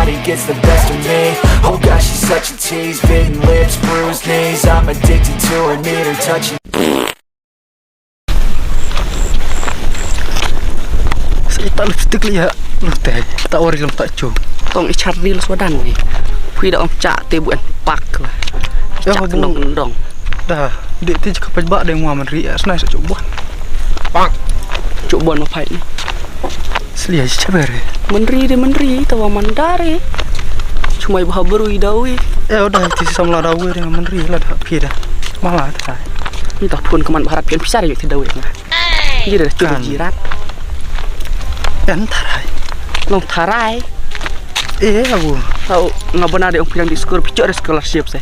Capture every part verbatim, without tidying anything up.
He gets the best of me. Oh gosh, she's such a tease. Bitten lips, bruised knees. I'm addicted to her, need her touching. Sa ita lipstick li ya. Lu te, ta ori lam ta chu. Tong i char ril swadan ni. Phi da ong cha te buen pak. Ya, chak bu dong dong. Da, de te ka paj ba de ngwa man ri, snai sa chu buan. Pak. Chu buan ma phai ni. Slia cha bere. Menri de menri, tawa mandare. Chumai bha berui dawi. Eh, udah ti samla dawi de menri la da phi da. Mala ta. Ni ta phun keman bharap pian pisar yu ti dawi. Jira tu jirat. Kan tharai. Long tharai. Eh, abu. Tau ngabana de ong piang di school pichok de scholarship se.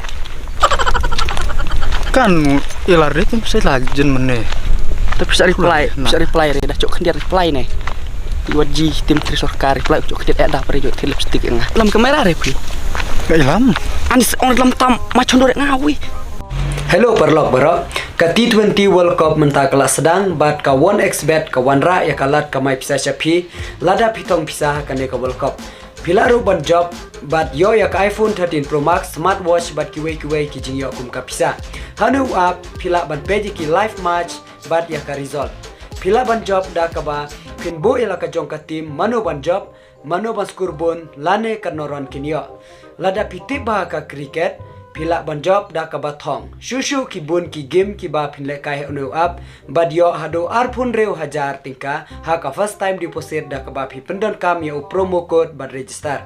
Kan ilar de tim se la jin mene. Tapi sa reply, sa reply re da chok khendiat reply ne. Iwat ji tim tri sorkar reply chok khendiat eh da pare jok ti lipstick nga. Lam kamera re phi. Ilam. Anis ong lam tam ma chondor ngawi. Hello paralok baroh. Ka T twenty World Cup mynta ka la sdang bad ka one X bet ka wanrah ïa ka lad kamai pisa sha phi lada phi thong pisa ha kane ka World Cup. Phi lah ruh ban jop bad ïoh ïa ka iPhone thirteen Pro Max, smartwatch bad kiwei kiwei ki jingïoh kum ka pisa. Hanu ap phi lah ban peit ïa ki live match bad ïa ka result. Phi lah ban jop da kaba phin buh ïa la ka jong ka team mano ban jop, mano ban score bun lane katno run kin ïoh. Lada phi tip bha ka cricket phi lah ban jop da kaba thong. Shu shu ki bun ki game kiba phin lehkai ha une u app bad ïoh haduh arphew hynriew hajar tyngka ha ka first time deposit da kaba phi pyndonkam ïa u promo code bad register.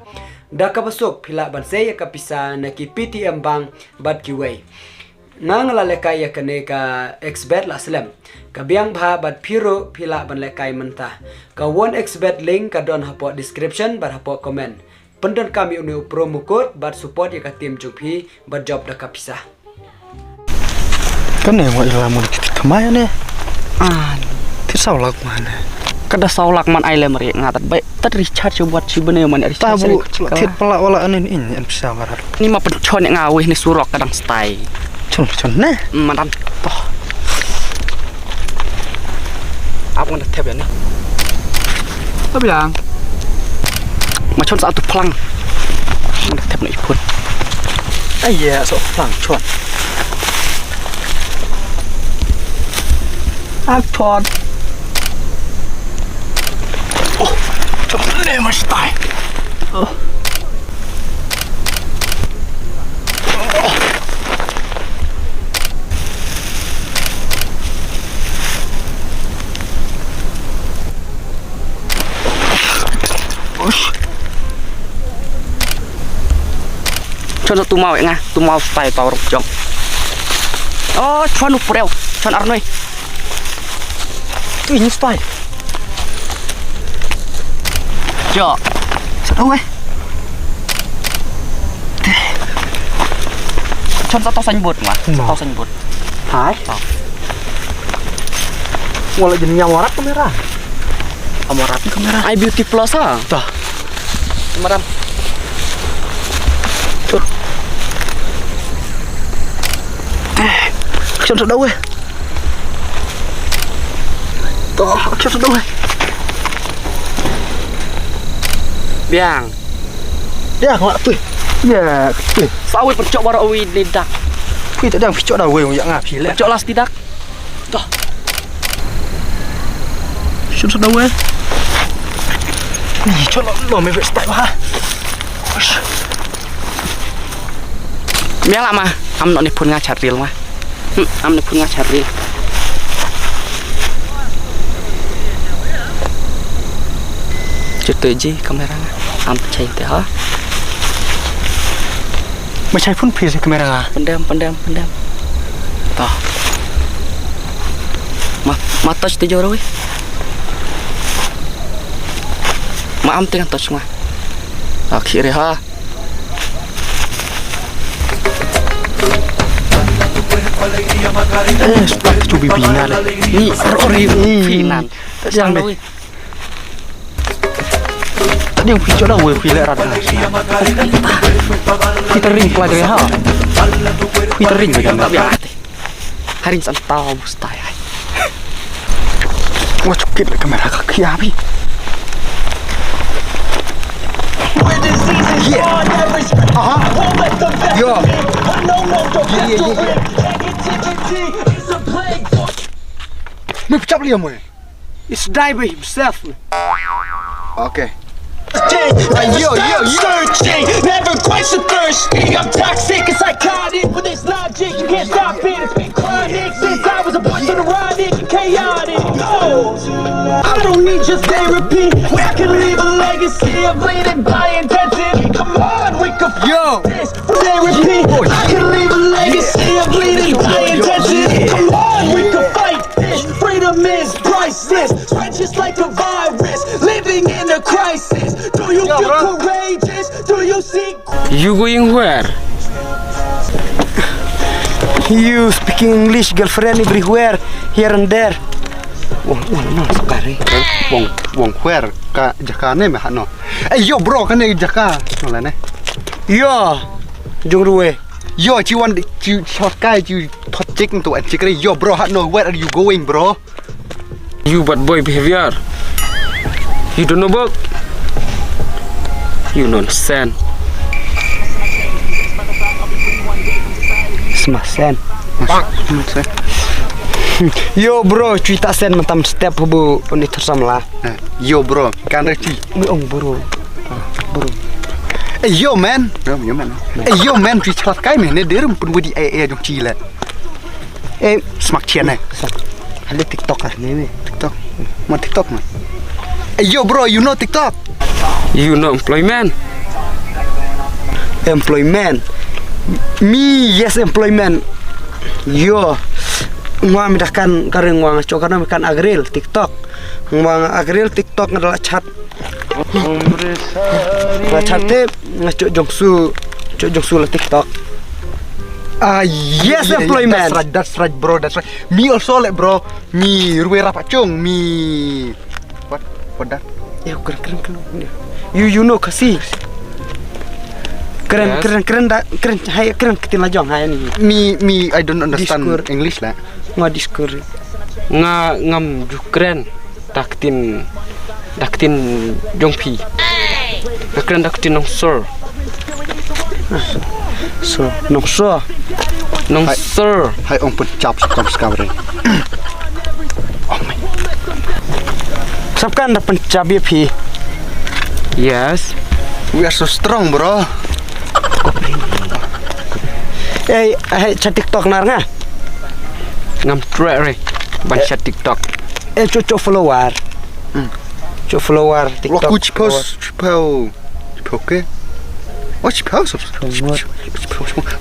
Da kaba suk phi lah ban sei ïa ka pisa na ki Paytm Bank bad kiwei. Nga nga la lehkai ïa kane ka X bet la slem. Ka biang bha bad phi ruh phi lah ban lehkai mynta. Ka one X bet link ka don hapoh description bad hapoh comment. Pyndonkam ïa une u promo code bad support ïa ka team jong phi bad jop da ka pisa. Kane wa ila mun kit kamai ne. Ah, ti saw lak man. Kada saw lak man ai lem ri nga tat bai. Tat Richard shu buat shu bene man Richard. Tabu thit pala wala anin in en pisa barat. Ni ma pynchon nga weh ni surok kadang stai. Chon chon ne. Madan. Toh. Ap ngan thep ya ni. Tabiang. Ma chon sa tu plang. Ngan thep na ipun. Ai ya so plang chon. Ap chon. Oh, chon ne ma stai. Oh. Chon sa tu mau nga, tu mau stai tau ruk jong. Oh, chon u preu, chon arnoi. Ui, ni stai. Jo. Sat oi. Chon sa tau sain bot ma. Tau sain bot. Hai. Wala jin nyam warat kamera. Am warat kamera. Ai beauty plus ha. Tah. Madam. Chon sa dau eh. To, action sudah weh. Biang. Ya, ngak tu. Ya, tu. Sawi pecok baru awi ledak. Kui tak dang pecok dah weh, yak ngap hilah. Pecok las tidak. To. Action sudah weh. Ni, cok lo, lo, me start bah. Biang lah ma, am nok ni phun nga chat reel ma. Hmm, am ni phun nga chat reel. Chutu ji kamera nga. Am chai te ha. Ma chai phun phi kamera nga. Pendem, pendem, pendem. Tah. Ma, ma touch te jor wi. Ma am teng touch ma. Akhir ha. Eh, splak tu bibi ngan. Ni, ori, ori, finan. Yang deh. Tadi yang pichok dah, weh, pilet rat. Kita ring pelajari ha. Kita ring kan. Harin san tau mustai ai. Wah, cukit kamera ka kia bi. Where diseases Yeah. Aha. Yo. Yeah, yeah, yeah, yeah. Me pickup liam, weh. It's die by himself. Okay. Yo, yo, yo. Searching, never quite so thirsty. I'm toxic and psychotic, but it's logic. You can't stop it. It's been chronic since I was a boy, so neurotic and chaotic. Oh, I don't need your therapy. I can leave a legacy of bleeding by intensity. Come on, we can Yo. This therapy. I can leave a legacy of bleeding by intensity. Come on, we can fight this. Freedom is priceless. Spread just like a virus. Living in a crisis. Do you feel courageous? Do you see? You going where? You speaking English, girlfriend everywhere, here and there. Wong, wong, no, sorry. Wong, wong, where? Ka jaka ne me hano. Eh, yo, bro, kane jaka. No la ne. Yo, jong ruwe. Yo, chi wan, chi shot kai, chi thot chick tu an chick re. Yo, bro, hano, where are you going, bro? You bad boy behavior. You don't know book. You nonsense. Sma sen. Yo, bro, cuy tak sen matam step bu ni tersam lah. Eh, yo, bro, kan reti. Mi ong, bro. Bro. Eh, yo, man. Yo, yo, man. Eh, yo, man, cuy chat kai, man. Ne derum pun budi eh eh jong cila. Eh, smak chian eh. Hale TikTok ah, ne, ne. TikTok. Ma TikTok, man. Eh, yo, bro, you know TikTok? You know employment? Employment. Me, yes, employment. Yo. Ngwa mi dah kan, kare ngwa ngacho kan mi kan agril TikTok. Ngwa agril TikTok ngala chat. Nga chat te, nga chok jong su, chok jong su la TikTok. Ah, yes, employment. That's right, that's right, bro, that's right. Me also, like, bro. Me ruwe rap achung, me. What? What that? Yo, kren, kren, kren. You, you know Khasi. Kren, kren, kren da, kren, hai, kren kitin la jong, hai ni. Me, me, I don't understand English lah. Nga diskur. Nga ngam ju kren. Da ka ktien, da ka ktien jong phi. Nga kren da ka ktien Nongsor. So, Nongsor. Nongsor. Hai ong Punjab sa kam sa kam re. Oh my. Sab kan da Punjab ïa phi. Yes. We are so strong, bro. Eh, hai chat TikTok nar nga. Ngam treh re ban chat TikTok. Eh, chok, chok follower. Hmm. Chok follower TikTok. Lo ku chipos, chipau. Chipau ke? Oh, chipau,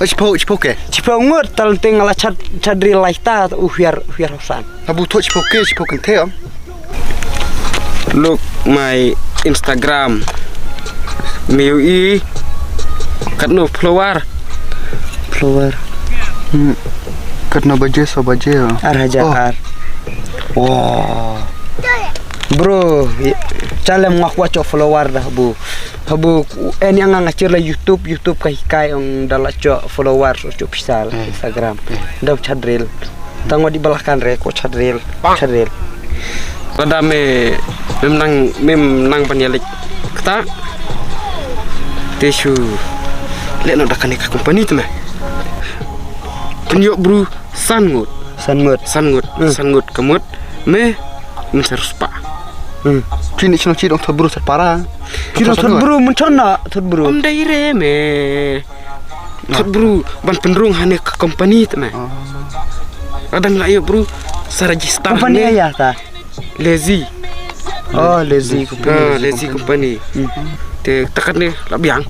chipau, chipau ke? Chipau ngut, tal ting la chat, chat reel lai ta, u hiar, u hiar hosan. Abu thok chipau ke, chipau kenthe am. Look my Instagram. Miu i katno follower. Follower. Hmm. Katno baje, so baje. Ar hajar ar. Wow. Bro, chalem ngak wacho follower dah bu. Habu en yang ngachir la YouTube, YouTube ka hikai ong dala cho follower so cho pisal Instagram. Dau chadril. Tang wadi balakan re ko chadril. Chadril. Lada me mem nang mem nang ban ïalik kata. Te shu leh no da kane ka company te me. Pynïoh bru san ngut. San ngut. San ngut. San ngut ka mut me men sa ruspah. Chini chino chi dong thot bru sat para. Chi dong thot bru men chon na thot bru. Om dai re me. Thot bru ban pynrung hane ka company te me. Adang la ïoh bru sa register. Company aya ta. Lazy. Oh, Lazy company. Ha, Lazy company. Te takat ne la biang.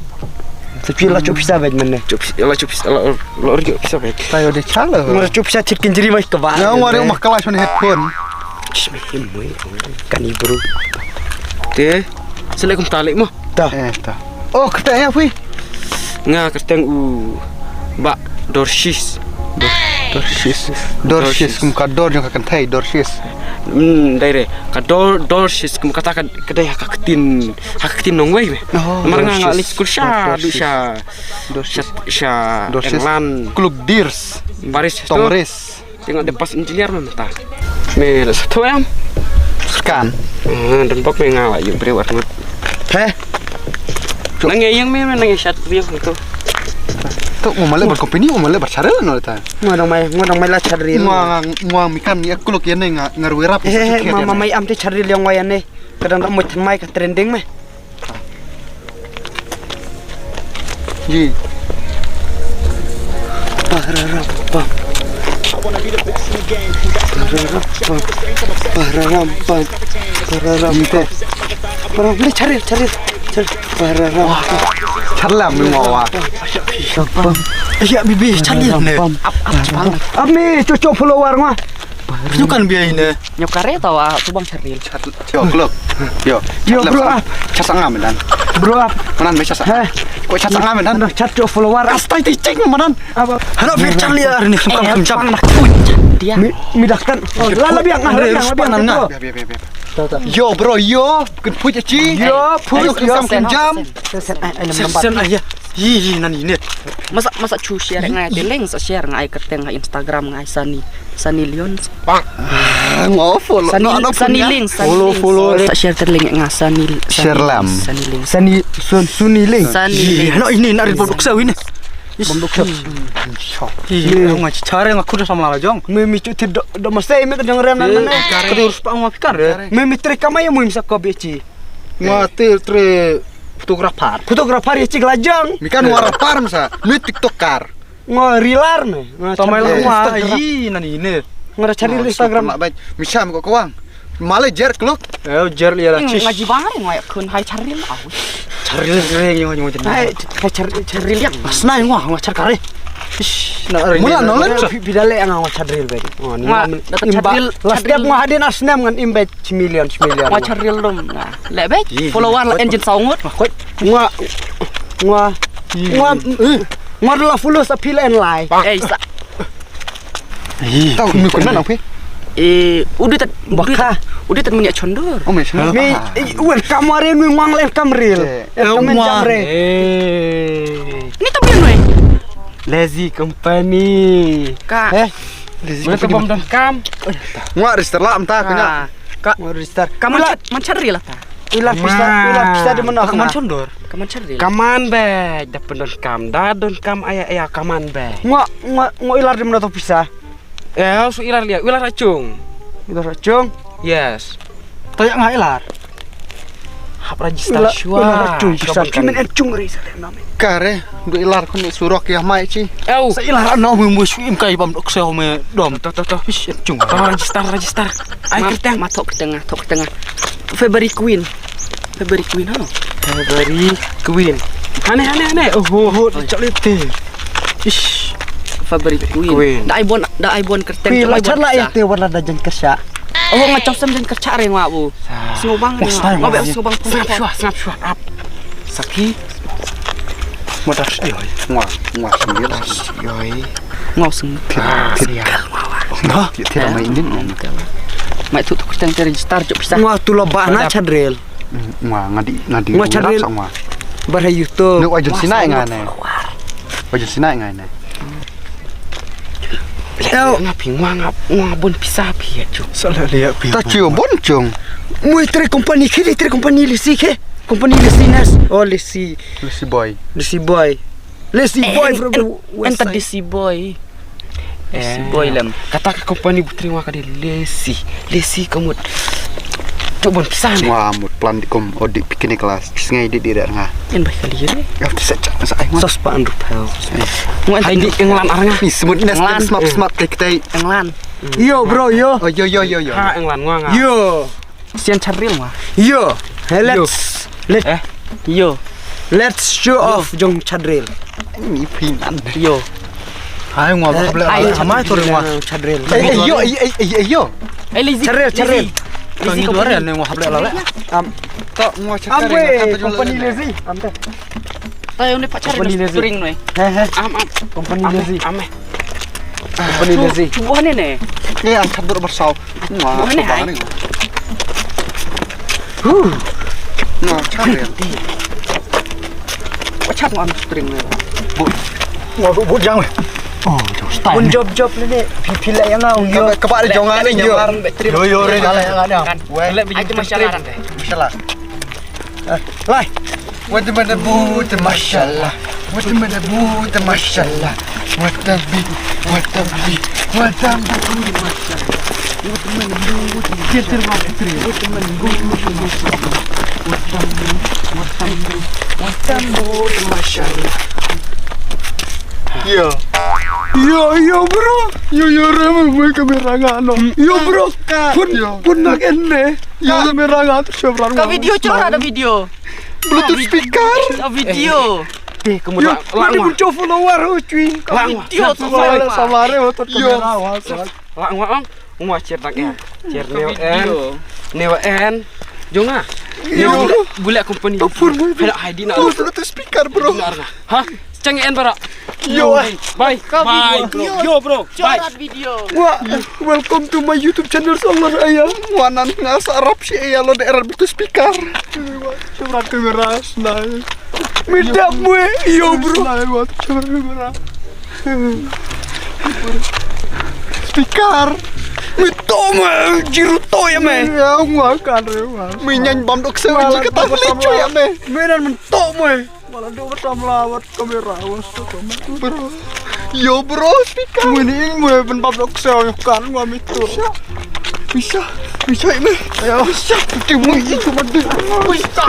Tapi la chop pisa bed mane. Chop la chop pisa la la ri chop pisa bed. Tayo de chala. Ngor chop pisa chit kin jiri mai ka ba. Ya ngor ma kala shon headphone. Chis mai kim mai. Kani bru. Te sele kum talik mo. Ta. Eh ta. Oh, kata ya pui. Nga kyrteng u Bah Dorshis. Dorshis. Dorshis kum ka dor jong ka kynthei Dorshis. Hmm, dai re. Ka dor Dorshis kum kata ka dai ha ka ktien ha ka ktien nongwei me. Mar nga nga leh skul sha du sha sha England. Kluk dirs. Paris. Tongres. Tengok dia pas engineer mem ta. Me la sa thoh em. Serkan. Don bok me nga la yu briew at ngut. He. Nang ïeng me, nang ïa chat reel tu. Tu mo male bar company, mo male bar channel no ta. Mo dang mai, mo dang mai la chat reel. Mo mo mi kan ni aku lok ïa ne nga ngar werap. He he, ma ma mai am te chat reel ïa nga ïa ne. Ka dang dang mo than mai ka trending me. Ji. Pararam pam. Pararam pam. Pararam pam. Pararam pam. Pararam pam. Chat reel, chat reel, chat reel. Pararam pam. Chat reel mo wa. Pam. Ïa bibi chat reel ne. Pam. Ap ap pam. Ap ni cucu follower ma. Nyu kan biai ne. Nyu kare tawa subang chat reel. Chat yo klok. Yo. Yo bro ah. Chat sanga medan. Bro ah. Manan me chat sanga. Ko chat sanga medan. Chat yo follower. Astai ti cik manan. Hano fir chat reel ni sukam kam jam. Dia. Mi daktan. Lala biang ah biang biang. Yo bro yo. Kun puja ci. Yo puja yo. Kam jam. Sen sen ah ya. Yi yi nan ini. Masa masa chu share ngai te link sa share ngai kerteng ngai Instagram ngai Sani Sani Leon. Ngo follow. Sani Sani Leon Sani follow follow. Sa share te link ngai Sani Sani Leon. Sani Suni Leon. Sani Leon. Ano ini nak report duksa ini. Bom duksa. Iya, ngai cara ngai kuda sama lah jong. Me mi chu ti do do masai me jong rem nan. Kadu urus pa ngai pikar. Me mi tri kamai mu mi sa ko beci. Ngai ti tri photographer. Photographer ya cik lajang. Mi kan warapar masa. Mi TikToker. Ngo reeler ne. Tamai la wa yi nan ini. Ngo da cari Instagram. Mi sam ko kawang. Male jer kluk. Eh jer ya la. Ngaji bang hari ngo ya kun hai cari la. Cari reel yang ngo ngo. Hai cari cari yang. Snai ngo ngo cari kare. Mula nolak. Bidale yang ngo cari reel bedi. Ngo ni. Last step ngo hadin asnem ngan imbet. Semilion, semilion. Wa charil dum. Le be follower la engine saungut. Ngwa ngwa ngwa ngwa la fulus a pil en lai. Eh sa. Tau mi kun na phi. Eh udu tat bakha. Udu tat munya chondur. Oh me chondur. Mi wen kamare mi ngwang len kamril. Kamen jamre. Ni tu bien we. Lazy company. Ka. Eh. Mana tu bom dengkam? Ngwa register lah mta kena. Ka. Ngwa register. Kaman chat man chat rila ta. Ular pisa ular pisa di mana? Kaman chondur. Kaman chat rila. Kaman be da pendon kam da don kam aya aya kaman be. Ngwa ngwa ngwa ilar di mana tu pisa? Eh su ilar lia ilar racung. Ilar racung. Yes. Toyak nga ilar. Hap register shwa. Ilar racung pisa kimen en cung ri sa. Kare du ilar kun surok ya mai chi. Au. Sa ilar no mu mu shu im kai bam dok seo me dom. To to to. Ish en cung. Register register. Ai kerteng. Ma thok kerteng thok kerteng. February Queen. February Queen ha. February Queen. Hane hane hane. Oh ho ho chak le te. Ish. February Queen. Da ai bon da ai bon kerteng. Queen la chat la ya te wala da jen kersa. Oh nga chok sem jen kersa re ngwa bu. Sngo bang re ngwa. Ngwa be sngo bang pun. Sngap shwa sngap shwa ap. Saki. Modas yoi. Ngwa ngwa sendiri. Yoi. Ngwa seng. Tir tir ngwa. Nah, tir mai indin ngwa. Mai tu tu kerteng tir star chok pisa. Ngwa tu lo ba na chadrel. Ngwa ngadi ngadi. Ngwa chadrel. Bar ha YouTube. Nuk wajan sinai ngane. Wajan sinai ngane. Leh nga phi ngwa nga ngwa bun pisa phi ya chu. Sa leh leh phi. Ta chu bun chung. Mui tre company khi tre company lisi khe. Company lisi nas. Oh lisi. Lisi boy. Lisi boy. Lisi boy from the west. Enter lisi boy. Lisi boy lem. Kata ka company butri ngwa ka de lisi. Lisi ka mut. Tu bun pisa ne. Ngwa mut plan di kom odi picnic class. Sngai di di nga. En bai kali re. Ya ti sa chak sa ai ngwa. Sos pa andru pal. Hai di England ar nga. Ni semut nes smart smart tai tai. England. Yo bro yo. Oh yo yo yo yo. Ha England ngwa nga. Yo. Sian chadril ngwa. Yo. Hey let's let eh yo. Let's show off jong chadril. Ni phi nan. Yo. Hai ngwa ba hable la. Amai to ngwa. Chadril. Eh yo eh yo. Eh lazy. Chadril chadril. Lazy ko re ne ngwa hable la. Am. To ngwa chadril. Company lazy. Am te. Tayo ni pacar ni spring ni. He he. Am am. Company lazy. Am. Company lazy. Buah ni ni. Ni an chadur bersau. Buah ni hai. Huh. Nah, chadur. Pacar ni spring ni. Bu. Ngwa bu jang. Oh, jang style. Bun job job ni. Phi phi la yang ngau. Kebak jong ni. Yo yo re la yang ada. Weh. Ai tu masalah. Masalah. Lai. What am I the boot, mashallah? What am I the boot, mashallah? What am I, what am I, what am I the boot, mashallah? What am I the boot, mashallah? What am I the boot, mashallah? What am I, what am I, what am I, what am I, mashallah? Yo. Yo, yo, bro. Yo, yo, ram, mo kamera nga no. Yo, bro. Pun, pun nak enne. Yo, kamera nga tu sebran. Ka video chora da video. Bluetooth speaker. Ka video. Eh, kamu yo, lang, lang, pun cuba follower ho cuy. Ka video tu follower sama re ho tu kamera wa. Lang wa ang. Uma cer tak ya. Cer neo en. Neo en. Jonga. Yo. Neo bulak company. Pun mo. Hela hai di na. Bluetooth speaker bro. Ha? Cang en bara. Yo. Bye. Bye bro. Yo bro. Bye. Chora video. Wa, welcome to my YouTube channel, Solar Ayam. Wa nan nga sa rap si ya lo de er Bluetooth speaker. Chora kamera snai. Minta mue yo bro. Snai wa chora kamera. Speaker. Mito mue jiru to ya me. Ya ngwa kan re wa. Minyan bam dok se ji kata le cho ya me. Menan mito mue. Wala do batam lawat kamera was to kamera. Bro. Yo bro speaker. Muni in mue ben bab dok se kan wa mitur. Bisa. Bisa ini. Ya bisa. Ti mui itu madu. Bisa.